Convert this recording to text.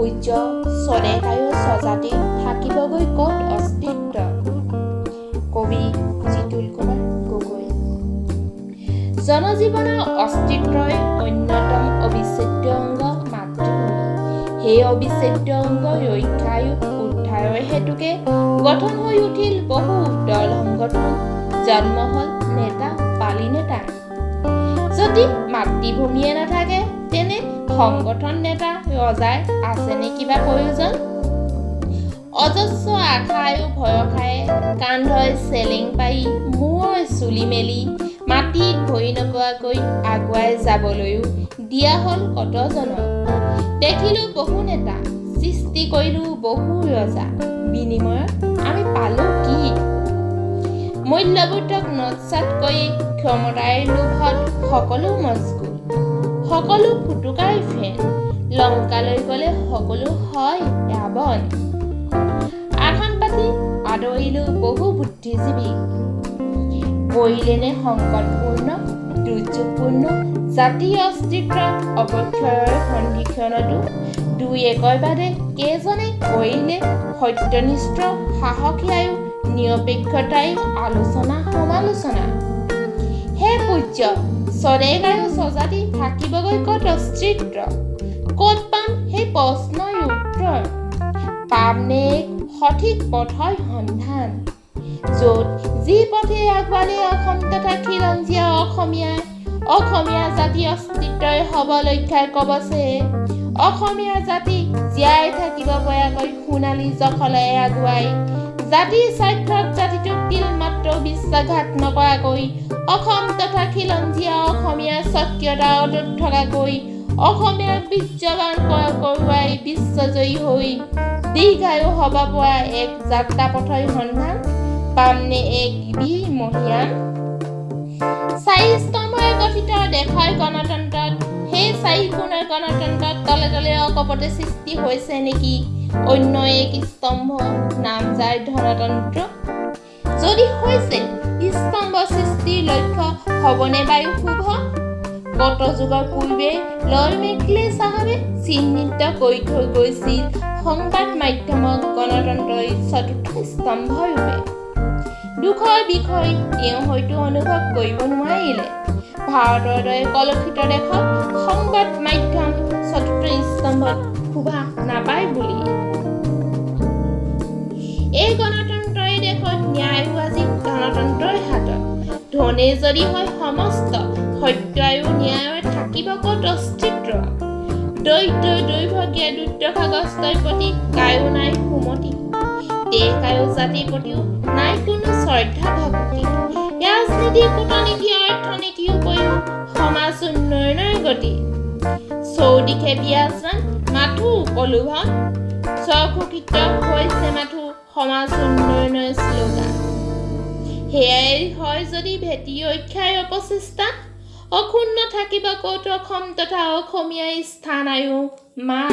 পূজ্য, স্বদেশ আৰু স্বজাতিৰ থাকিবগৈ ক'ত অস্তিত্ব? কবি জিতুল কুমাৰ গগৈ। জনজীৱনৰ অস্তিত্বই অন্যতম অবিচ্ছেদ্য অংগ মাতৃভূমি। সেই অবিচ্ছেদ্য অংগ ৰক্ষা আৰু উদ্ধাৰৰ হেতুকে গঠন হৈ উঠিল বহু দল সংগঠন, জন্ম হ'ল নেতা পালি নেতা। যদি মাতৃভূমিয়ে নাথাকে, তেনে সংগঠন, নেতা, ৰজাৰ আছেনে কিবা প্ৰয়োজন? অজস্ৰ আশা আৰু ভৰসাৰে কান্ধই চেলেং পাৰি, মূৰৰ চুলি মেলি, মাটিত ভৰি নপৰাকৈ আগুৱাই যাবলৈও দিয়া হ'ল কতজনক? দেখিলোঁ বহু নেতা, সৃষ্টি কৰিলোঁ বহু ৰজা, বিনিময়ত আমি পালোঁ কি? মূল্যবোধক নস্যাৎ কৰি ক্ষমতাৰ লোভত সকলো মচগুল, সকলো ফুটুকাৰ ফেন। লংকালৈ গ'লে সকলো হয় ৰাৱণ। আসন পাতি আদৰিলোঁ বহু বুদ্ধিজীৱী। কৰিলেনে সংকটপূৰ্ণ, দুৰ্যোগপূৰ্ণ জাতীয় অস্তিত্ব অৱক্ষয়ৰ সন্ধিক্ষণতো দুই একৰ বাদে কেইজনে কৰিলে সত্যনিষ্ঠ, সাহসী আৰু নিৰপেক্ষতাই আলোচনা সমালোচনা? হে পূজ্য, স্বদেশ আৰু স্বজাতি থাকিবগৈ ক'ত অস্তিত্ব? ক'ত পাম সেই প্ৰশ্নৰ উত্তৰ? পামনে এক সঠিক পথৰ সন্ধান, য'ত যি পথে আগুৱালে অসম তথা খিলঞ্জীয়া অসমীয়া অসমীয়া জাতি অস্তিত্বই হ'ব ৰক্ষাৰ কৱচে, অসমীয়া জাতি জীয়াই থাকিব পৰাকৈ সোণালী জখলাই আগুৱাই, জাতিৰ স্বাৰ্থত জাতিটোক তিল মাত্ৰ বিশ্বাসঘাত নকৰাকৈ, অসম তথা খিলঞ্জীয়া অসমীয়া স্বকীয়তা অটুট থকাকৈ, অসমীয়াক বীৰ্যৱান কৰোৱাই বিশ্বজয়ী হৈ দীৰ্ঘায়ু হ'ব পৰা এক যাত্ৰা পথৰ সন্ধান পামনে এক বীৰ মহিয়ান? চাৰি স্তম্ভৰে গঠিত দেশৰ গণতন্ত্ৰত, সেই চাৰিকোণৰ গণতন্ত্ৰত তলে তলে অকপটে সৃষ্টি হৈছে নেকি অন্য এক স্তম্ভ, নাম যাৰ ধনতন্ত্ৰ? যদি হৈছে, স্তম্ভ সৃষ্টিৰ লক্ষ্য হ'বনে বাৰু শুভ? কত যুগৰ পূৰ্বে লৰ্ড মেকলে চাহাবে চিহ্নিত কৰি থৈ গৈছিল সংবাদ মাধ্যমক গণতন্ত্ৰৰ চতুৰ্থ স্তম্ভৰূপে। দুখৰ বিষয়, তেওঁ হয়তো অনুভৱ কৰিব নোৱাৰিলে ভাৰতৰ দৰে কলুষিত দেশত সংবাদ মাধ্যম চতুৰ্থ স্তম্ভত শোভা নাপায় বুলি। এই গণতন্ত্ৰই দেশত ন্যায়ো আজি ধনতন্ত্ৰৰ হাতত। ধনেই যদি হয় সমস্ত, সত্য আৰু ন্যায়ৰ থাকিব ক'ত অস্তিত্ব? দৰিদ্ৰ, দুৰ্ভগীয়া, দুৰ্দশাগ্ৰস্তৰ প্ৰতি কাৰো নাই সুমতি। দেশ আৰু জাতিৰ প্ৰতিও নাই কোনো শ্ৰদ্ধা ভক্তি। ৰাজনীতি, কূটনীতি, অৰ্থনীতিৰ উপৰিও সমাজ উন্নয়নৰ গতি চৌদিশে বিৰাজমান মাথো প্ৰলোভন। স্বঘোষিত হৈছে মাথো সমাজ উন্নয়নৰ শ্লোগান। সেয়াই হয় যদি ভেটি ৰক্ষাৰ অপচেষ্টা, অক্ষুণ্ণ থাকিব ক'ত অসম তথা অসমীয়াৰ স্থান আৰু মান?